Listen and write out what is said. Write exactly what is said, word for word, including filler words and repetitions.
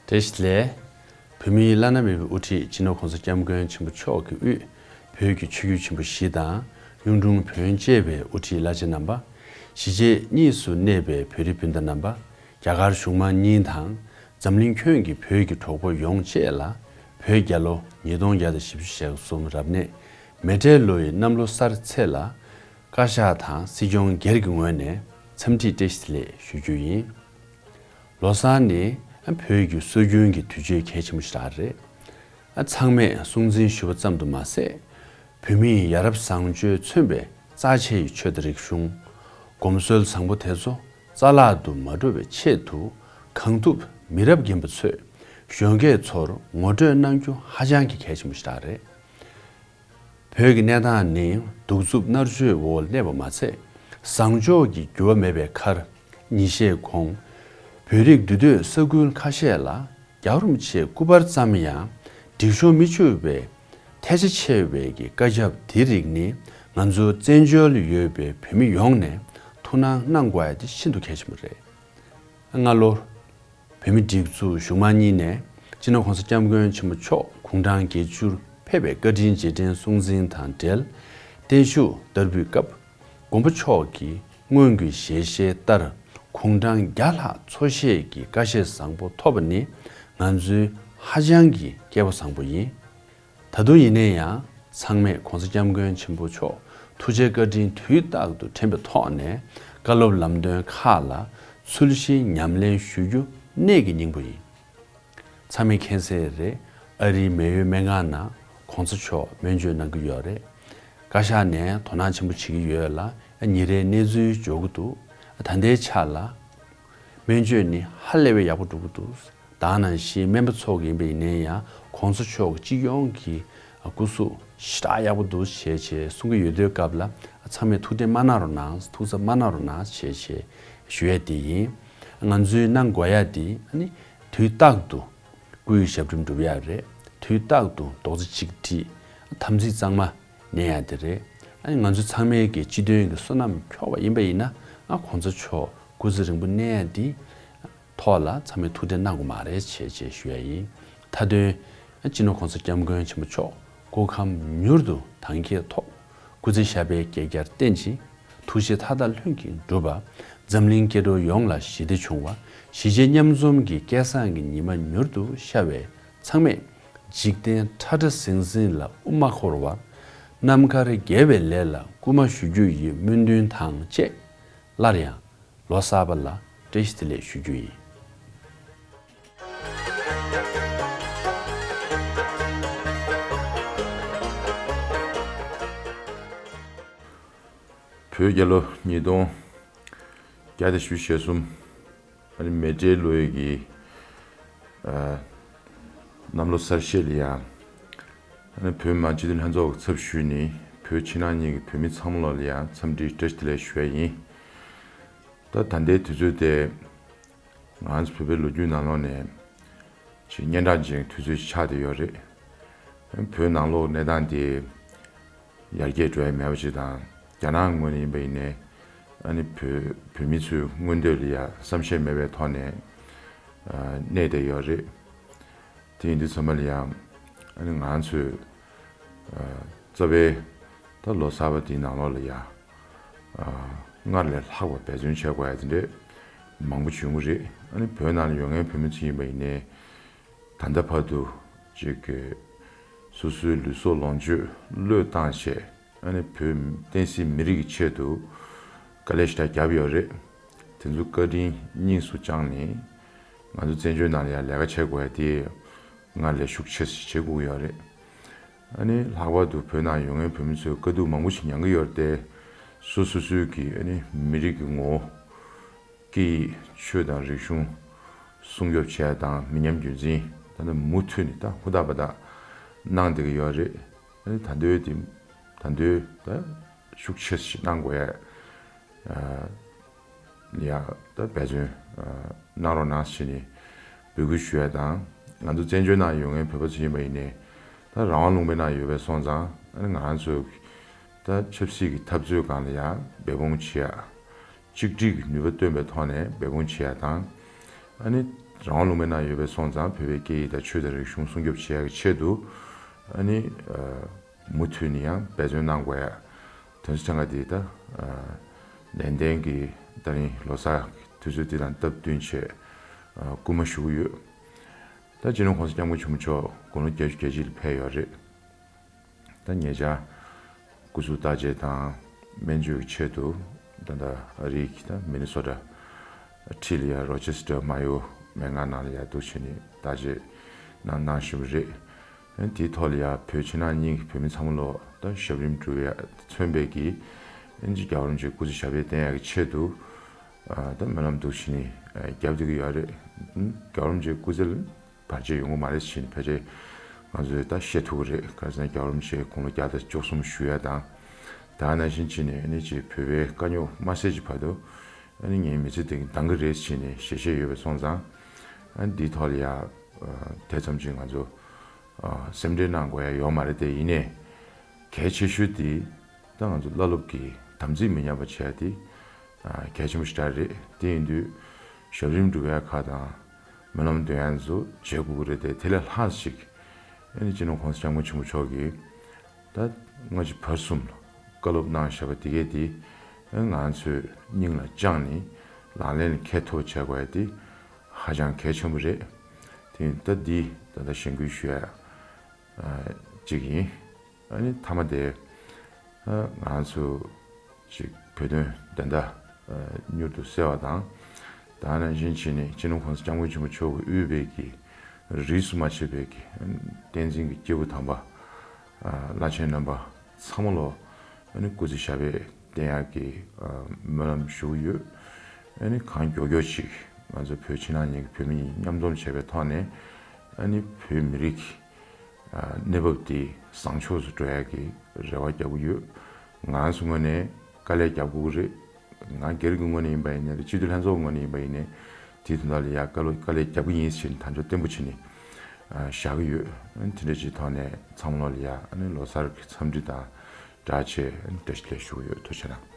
བཀྲ་ཤིས་བདེ་ལེགས། བོད་མིའི་བླ་ན་མེད་པའི་དབུ་ཁྲིད་སྤྱི་ནོར་༸གོང་ས་༸སྐྱབས་མགོན་ཆེན་པོ་མཆོག་གི་དབུས་བོད་ཀྱི་ཆོས་བརྒྱུད་ཆེན་པོ་བཞི་དང་གཡུང་དྲུང་བོན་བཅས་པའི་དབུ་ཁྲིད་བླ་ཆེན་རྣམ་པ། གཞིས་བྱེས་གཉིས་སུ་གནས་པའི་བོད་རིགས་སྤུན་ཟླ་རྣམ་པ། རྒྱ་གར་གཞུང་མང་གཉིས་དང་འཛམ་གླིང་ཁྱོན་གྱི་བོད་ཀྱི་གྲོགས་པོ་ཡོངས་བཅས་ལ། བོད་རྒྱལ་ལོ་ཉིས་སྟོང་བརྒྱ་དང་བཞི་བཅུ་ཞེ་གསུམ་རབ་གནས་མེ་སྤྲེལ་ལོའི་གནམ་ལོ་གསར་ཚེས་ལ། བཀའ་ཤག་དང་སྲིད་སྐྱོང་སྒེར་གྱི་ངོས་ནས་འཚམས་འདྲི་བཀྲ་ཤིས་བདེ་ལེགས་ཞུ་རྒྱུ་ཡིན། ལོ་གསར་ནི་བོད་ཀྱི་སྲོལ་རྒྱུན་གྱི་དུས་ཆེན་གལ་ཆེན་པོ་ཞིག་རེད། ཚང་མས་སྲུང་བརྩི་ཞུ་བ་ཙམ་དུ་མ་ཟད། བོད་མིའི་ཡ་རབས་བཟང་སྤྱོད་མཚོན་པའི་རྩ་ཆེའི་ཆོས་དང་རིག་གཞུང་། གོམས་སྲོལ་བཟང་པོ་དེ་ཚོ་རྩ་བརླག་ཏུ་མ་འགྲོ་བའི་ཆེད་དུ། གང་ཐུབ་མི་རབས་རྒན་པ་ཚོས་གཞོན་སྐྱེས་ཚོར་ངོ་སྤྲོད་གནང་རྒྱུ་ཧ་ཅང་གི་གལ་ཆེན་པོ་ཞིག་རེད། བོད་ཀྱི་གནས་སྟངས་ནི་གདུག་རྩུབ་མནར་གཅོད་འོག་གནས་པ་མ་ཚད། བཟང་ཕྱོགས་ཀྱི་འགྱུར་བ་མེད་པའི་ཁར། ཉིན་ཤས་གོང་། བོད་རིགས་འདུས་སྡོད་ས་ཁུལ་ཁ་ཤས་ལ་རྒྱལ་བ་རིན་པོ་ཆེའི་སྐུ་པར་བརྩམས་ཡང་། སྒྲིག་སྦྱོར་མི་ཆུད་པའི་ཐལ་ཆ་ཆེ་བའི་གི་བཀའ་ཁྱབ་དེ་རིགས་ནི། ང་ཚོ་བཙན་བྱོལ་ཡོད་པའི་བོད་མི་ཡོངས་ནས་ཐུགས་སྣང་གནང་དགོས་ཡ་དེ་ཤིན་ཏུ་གལ་ཆེན་པོ་རེད། སྔ་ལོར། བོད་མིའི་སྒྲིག་འཛུགས་གཞུང་མང་གཉིས་ནས་སྤྱི་ནོར་༸གོང་ས་༸སྐྱབས་མགོན་ཆེན་པོ་མཆོག་དགུང་གྲངས་བརྒྱད་ཅུར་ཕེབས་པའི་བཀའ་དྲིན་རྗེས་དྲན་སྲུང་བརྩི་དང་འབྲེལ། བརྟན་བཞུགས་བསྟར་འབུལ་སྐབས། མགོན་པོ་མཆོག་གིས་སྔོན་གྱི་ཞལ་བཞེས་ལྟར་དགུང་གྲངས་བརྒྱ་ལྷག་འཚོ་གཞེས་ཀྱི་བཀའ་བཞེས་བཟང་པོ་ཐོབ་པ་ནི་ང་ཚོའི་ཧ་ཅང་གི་སྐལ་བ་བཟང་པོ་ཡིན། ད་དུང་ཡིན་ན་ཡང་ཚང་མས་༸གོང་ས་༸སྐྱབས་མགོན་ཆེན་པོ་མཆོག་ཐུགས་རྗེ་བཀའ་དྲིན་དུས་རྟག་ཏུ་དྲན་པའི་ཐོག་ནས་བཀའ་སློབ་ལམ་སྟོན་ཁག་ལ་ཚུལ་བཞིན་ཉམས་ལེན་ཞུ་རྒྱུ་གནད་ཀྱི་སྙིང་པོ་ཡིན། ཚང་མས་མཁྱེན་གསལ་རེད། ཨ་རིའི་མེ་ཡོད་སྨན་ཁང་ནང་༸གོང་ས་མཆོག་སྨན་བཅོས་གནང་གི་ཡོད་རེད། བཀའ་ཤག་ནས་དོ་སྣང་ཆེན་པོ་བྱེད་ཀྱི་ཡོད་ལ། ཉིན་རེའི་གནས་ཚུལ་འབྱོར་གྱི་འདུག་ད་ལྟའི་ཆ་ལ་སྨན་བཅོས་ནི་ཧ་ལས་པའི་ཡག་པོ་འགྲོ་གི་འདུག་ད་ག་ནང་བཞིན་སྨན་པ་ཚོ་གི་ཡིན་པ་ཡིན་ན་ཡང་༸གོང་ས་མཆོག་གི་སྤྱི་ཡོངས་ཀྱི་སྐུ་གཟུགས་ཞེ་དྲག་ཡག་པོ་འདུག་བྱས་བྱས་གསུང་གི་ཡོད་དུས་སྐབས་ལ། ཚང་མས་ཐུགས་དྲན་མ་གནང་རོགས་གནང་། ཐུགས་འཚབ་མ་གནང་རོགས་གནང་བྱས་བྱས་ཞུ་ཡས་དེ་ཡིན། ང་ཚོའི་གནང་དགོས་ཡ་དེ་ཨ་ནི་དུས་རྟག་ཏུ་སྐུའི་ཞབས་དྲུང་སྒྲུབ་ཡ་རེད། དུས་རྟག་ཏུ་རྡོག་རྩ་གཅིག་སྒྲིལ། དམ་ཚིག་གཙང་མ་གནས་ཡ་དེ་རེད། ཨ་ནི་ང་ཚོ་ཚང་མས་ཀྱི་སྤྱི་དོན་གྱི་བསོད་ནམས་འཁྱོག་པ་ཡིན་པ་ཡིན་ན། ཨ་༸གོང་ས་མཆོག་སྐུ་ཚེ་རིང་པོ་གནས་ཡ་དེ་ཐོག་ལ་ཚང་མས་ཐུགས་དྲན་གནང་དགོས་མ་རེད་བྱས་བྱས་ཞུ་ཡ་ཡིན། མཐའ་དོན། སྤྱི་ནོར་༸གོང་ས་༸སྐྱབས་མགོན་ཆེན་པོ་མཆོག་སྐུ་ཁམས་མྱུར་དུ་དྭངས་སྐྱེད་ཐོབ། སྐུ་ཚེ་ཞབས་པད་བསྐལ་བརྒྱར་བརྟན་ཅིང་། ཐུགས་བཞེད་མཐའ་དག་ལྷུན་གྱིས་འགྲུབ་པ། འཛམ་གླིང་སྐྱེ་འགྲོ་ཡོངས་ལ་ཞི་བདེ་འབྱུང་བ། གཞིས་བྱེས་མཉམ་འཛོམས་ཀྱི་སྐལ་བཟང་གི་ཉི་མ་མྱུར་དུ་ཤར་བས། ཚང་མས་འཇིག་རྟེན་ཁྲ་ཁྲ་ཟིང་ཟིང་ལ་དབུ་མ་འཁོར་བར། རྣམ་དཀར་དགེ་བའི་ལས་ལ་སྐུལ་མ་ཞུ་རྒྱུ་ཡི་སྨོན་འདུན་དང་བཅས། སླར་ཡང་ལོ་གསར་པ་ལ་བཀྲ་ཤིས་བདེ་ལེགས་ཞུ་རྒྱུ་ཡིན། བོད་རྒྱལ་ལོ་ཉིས་སྟོང་བརྒྱ་དང་བཞི་བཅུ་ཞེ་གསུམ། ཨ་ནི་མེ་སྤྲེལ་ལོའི་གི་ཨ་གནམ་ལོ་གསར་བཞད་ལ་ཡང་། ཨ་ནི་བོད་མི་མང་སྤྱི་འཐུས་ལྷན་ཚོགས་ཀྱི་ཚབ་ཞུས་ནས་བོད་ཕྱི་ནང་གཉིས་ཀྱི་བོད་མི་ཚང་མ་ལོ་ལ་ཡང་འཚམས་འདྲི་བཀྲ་ཤིས་བདེ་ལེགས་ཞུ་ཡ་ཡིན། ད་ད་ལྟའི་དུས་ཚོད་དེ་ང་ཚོ་བོད་པའི་ལོ་རྒྱུས་ནང་ལོགས་ནས་ཅིག་སྙན་གྲགས་ཅན་གྱི་དུས་ཚོད་ཅིག་ཆགས་བསྡད་ཡོད་རེད། བོད་ནང་ལོགས་གནས་སྟངས་དེ་ཡར་རྒྱས་འགྲོ་ཡ་མེད་པ་ཅིག་དང་། རྒྱ་ནག་ངོས་ནས་ཡིན་པ་ཡིན་ནའི་ཨ་ནི་བོད་བོད་མི་ཚོའི་མངོན་འདོད་ལ་ཡ་བསམ་ཤེས་མེད་པའི་ཐོག་ནས་ཨ་གནས་བསྡད་ཡོད་རེད། དེ་ཡིན་དུས་ཚང་མ་ལ་ཡང་ཨ་ནི་ང་ཚོས་ཨ་རྩ་བའི་ད་ལོ་གསར་པ་འདིའི་ནང་ལོགས་ལ་ཡ་ཨ་སྔར་ལས་ལྷག་པ་འབད་བརྩོན་བྱེད་དགོས་ཡ་དེ་འདྲས་མང་པོ་བྱུང་གི་རེད། ཨ་ནི་བོད་ནང་ལ་ཡོད་མཁན་བོད་མི་ཚོ་ཡིན་པ་ཡིན་ནའི་ད་ལྟ་བར་དུ་ཅིག་གི་སོ་སོའི་ལུས་སྲོག་ལོངས་སྤྱོད་བློས་བཏང་བྱས། ཨ་ནི་བོད་བསྟན་སྲིད་མི་རིགས་ཀྱི་ཆེད་དུ་དཀའ་ལས་ཞེ་དྲག་བརྒྱབ་ཡོད་རེད། དེ་ཚོ་བཀའ་དྲིན་དབྱིངས་སུ་བཅངས་ནས་ང་ཚོ་བཙན་བྱོལ་ནང་ལ་ཡང་ལས་ཀ་བྱེད་དགོས་ཡ་དེ་སྔར་ལས་ཤུགས་ཆེ་ཙམ་བྱེད་དགོས་ཀྱི་ཡོད་རེད། ཨ་ནི་ལྷག་པར་དུ་བོད་ནང་ཡོད་མཁན་བོད་མི་ཚོས་དཀའ་སྡུག་མང་པོ་ཞིག་མྱངས་ཀྱི་ཡོད་རེད་དེ། སོ་སོ་སོའི་གི་ཨ་ནི་མི་རིགས་ཀྱི་ངོ་བོ། སྐད་ཡིག་ཆོས་དང་རིག་གཞུང་སྲུང་སྐྱོབ་བྱས་དང་མི་ཉམས་རྒྱུན་འཛིན་ད་ལྟ་མུ་མཐུད་ནས་ད་ཧུར་ཐག་པ་ཐག་གནང་བསྡད་ཀྱི་ཡོད་རེད། ཨ་ནི་ད་དུང་དེ་ད་དུང་ད་ཤུགས་ཆེ་ཞིག་གནང་དགོས་ཡ་ཡ་ད་འབད་བརྩོན་གནང་རོགས་གནང་ཞེས་ནས་འབོད་སྐུལ་ཞུ་ཡ་དང་། ང་ཚོ་བཙན་བྱོལ་ནང་ཡོད་མཁན་བོད་པ་ཚོ་ཡིན་པ་ཡིན་ནའི་ད་རང་དབང་ལུང་པའི་ནང་ཡོད་པའི་སོང་ཙང་ཨ་ནི་ང་ཚོ་ད་ཆབ་སྲིད་ཀྱི་འཐབ་རྩོད་སྒང་ལ་ཡང་འབད་འབུངས་བྱེད་ཡ། གཅིག་སྒྲིལ་གྱི་ནུས་པ་བཏོན་པའི་ཐོག་ནས་འབད་འབུངས་བྱེད་ཡ་དང་། ཨ་ནི་ རང་དབང་ལུང་པའི་ནང་ཡོད་པའི་སོང་ཙང་བོད་པའི་སྐད་ཡིག་དང་ཆོས་དང་རིག་གཞུང་སྲུང་སྐྱོབ་བྱེད་ཡག་གི་ཆེད་དུ་ཨ་ནི་མུ་མཐུད་ནས་ཡང་འབད་བརྩོན་གནང་དགོས་ཡ། དོན་ཚན་ལྔ་འདི་ད་ནན་ཏན་གྱིས་ད་རིང་ལོ་གསར་དུས་ཚོད་འདི་དང་སྟབས་བསྟུན་བྱས་སྐུལ་མ་ཞུ་གི་ཡོད། ད་སྤྱི་ནོར་༸གོང་ས་༸སྐྱབས་མགོན་ཆེན་པོ་མཆོག་དགུང་ལོ་བརྒྱད་ཅུ་གྱ་གཅིག་ལ་ཕེབས་ཡོད་རེད། ད་ཉེ་ཆར་སྐུ་གཟུགས་བརྟག་དཔྱད་དང་སྨན་བཅོས་ཀྱི་ཆེད་དུ་ད་ལྟ་ཨ་རིའི་ད་མི་ནི་སོ་ཊ་ཁྲིད་ལ་ཡ་རོ་ཆེ་སི་ཊར་མ་ཡོ་སྨན་ཁང་ནང་ལ་ཡ་འདུག་བྱས་ནས་བརྟག་དཔྱད་གནང་གནང་བཞིན་པ་རེད། དེའི་ཐོག་ལ་ཡ་བོད་ཕྱི་ནང་གཉིས་ཀྱི་བོད་མི་ཚང་མ་ལོ་ད་ཞབས་རིམ་སྒྲུབ་ཡ་མཚོན་པའི་གི་ཨན་ཅི་རྒྱལ་བ་རིན་པོ་ཆེའི་སྐུ་ཚེ་ཞབས་པད་བརྟན་ཡག་གི་ཆེད་དུ་ད་སྨོན་ལམ་འདུག་བྱས་ནས་རྒྱབ་བསྡད་ཀྱི་ཡོད་རེད། རྒྱལ་བ་རིན་པོ་ཆེའི་སྐུ་ཚེ་ལ་བར་ཆད་ཡོང་གི་མ་རེད་ཟེར་ནས་ཕལ་ཆེར་ང་ཚོས་ད་བཤད་ཐུབ་ཀྱི་རེད། ག་རེ་ཟེར་ན་རྒྱལ་བ་རིན་པོ་ཆེ་དགུང་ལོ་བརྒྱ་དང་བཅུ་གསུམ་བཞུགས་ཡ་དང་། ད་ནང་བཞིན་བྱས་ནས་ཨ་ནི་ཅིག་བོད་པའི་དཀའ་རྙོག་མ་སེལ་གྱི་བར་དུ་ཨ་ནི་ངའི་མི་ཚེ་འདི་འདང་གི་རེད་ཟེར་ནས་ཞལ་བཞེས་ཡོད་པ་སོང་ཙང་། ཨ་ནི་འདིའི་ཐོག་ལ་ཡ་དེ་ཙམ་ཅིག་ང་ཚོ་སེམས་ཁྲལ་གནང་དགོས་ཡ་ཡོད་མ་རེད། དེ་ཡིན་ནའི་གལ་ཆེ་ཤོས་དེ་ད་ང་ཚོ་བླ་སློབ་ཀྱི་དམ་ཚིག་མི་ཉམས་པ་བྱས་ཏེ་གལ་ཆེན་པོ་ཞེ་དྲག་རེད། དེ་ཡིན་དུས་ཞབས་རིམ་སྒྲུབ་ཡ་ཁག་དང་། སྨོན་ལམ་འདོན་ཡ་ཚོ་བྱེད་དགོས་ཀྱི་རེད་དེ། དེ་ལས་ལྷག་ཅིག་ཨ་ནི་སྤྱི་ནོར་༸གོང་ས་༸སྐྱབས་མགོན་ཆེན་པོ་མཆོག་གིས་ད་སྔ་ཕྱི་བར་གསུམ་ལ་བཀའ་སློབ་གནང་བཞག་པ་དེ་གས་དེ་ང་ཚོས་སྙིང་ལ་བཅངས་ནས་ལག་ལེན་ལ་འཁེལ་ཐུབ་པ་བྱེད་དགོས་ཡ་དེ་ཧ་ཅང་གལ་ཆེན་པོ་རེད། དེ་ད་འདི་ད་ལྟ་གཞེན་སྐུལ་ཞུ་ཡ་ཅིག་ཡིན། ཨ་ནི་མཐའ་མ་དེ་ང་ཚོ་ཅིག་བོད་དོན་བདེན་མཐའ་མྱུར་དུ་གསལ་བ་དང་། ད་ནང་བཞིན་བྱས་ནས་སྤྱི་ནོར་༸གོང་ས་༸སྐྱབས་མགོན་ཆེན་པོ་མཆོག་གིས་དབུས་པའི་གི་རིས་སུ་མ་ཆད་པའི་གི་བསྟན་འཛིན་གྱི་སྐྱེས་བུ་དམ་པ་བླ་ཆེན་རྣམ་པ་ཚང་མ་ལོ་ཨ་ནི་སྐུ་ཚེ་ཞབས་པད་བརྟན་ཡག་གི་སྨོན་ལམ་ཞུ་གི་ཡོད། ཨ་ནི་གང་མགྱོགས་མགྱོགས་ཅིག་ང་ཚོ་བོད་ཕྱི་ནང་གཉིས་ཀྱི་བོད་མི་གཉིས་མཉམ་འཛོམས་བྱས་པའི་ཐོག་ནས་ཨ་ནི་བོད་མི་རིགས་ཀྱི་གནས་བབ་དེ་བཟང་ཕྱོགས་སུ་འགྲོ་ཡག་གི་རེ་བ་རྒྱག་གི་ཡོད། ང་ཚོ་ངོས་ནས་དཀའ་ལས་རྒྱག་དགོས་ཀྱི་རེད། ང་སྒེར་གྱི་ངོས་ནས་ཡིན་པ་ཡིན་ནའི་སྤྱི་འཐུས་ལྷན་ཚོགས་ངོས་ནས་ཡིན་པ་ཡིན་ནའི་དེའི་དོན་དག་ལ་ཡ་དཀའ་ལོ་དཀའ་ལས་རྒྱག་གི་ཡིན་ཞེས་དམ་བཅའ་བརྟན་པོ་བྱས་ནས་བཞག་གི་ཡོད། དེ་འདྲ་ཅིག་ཐོག་ནས་ཚང་མ་ལོ་ལ་ཡ་ཨ་ནི་ལོ་གསར་གྱི་འཚམས་འདྲི་དང་སྦྲགས་བྱས་བཀྲ་ཤིས་བདེ་ལེགས་ཞུ་གི་ཡོད། ཐུགས་རྗེ་གནང་།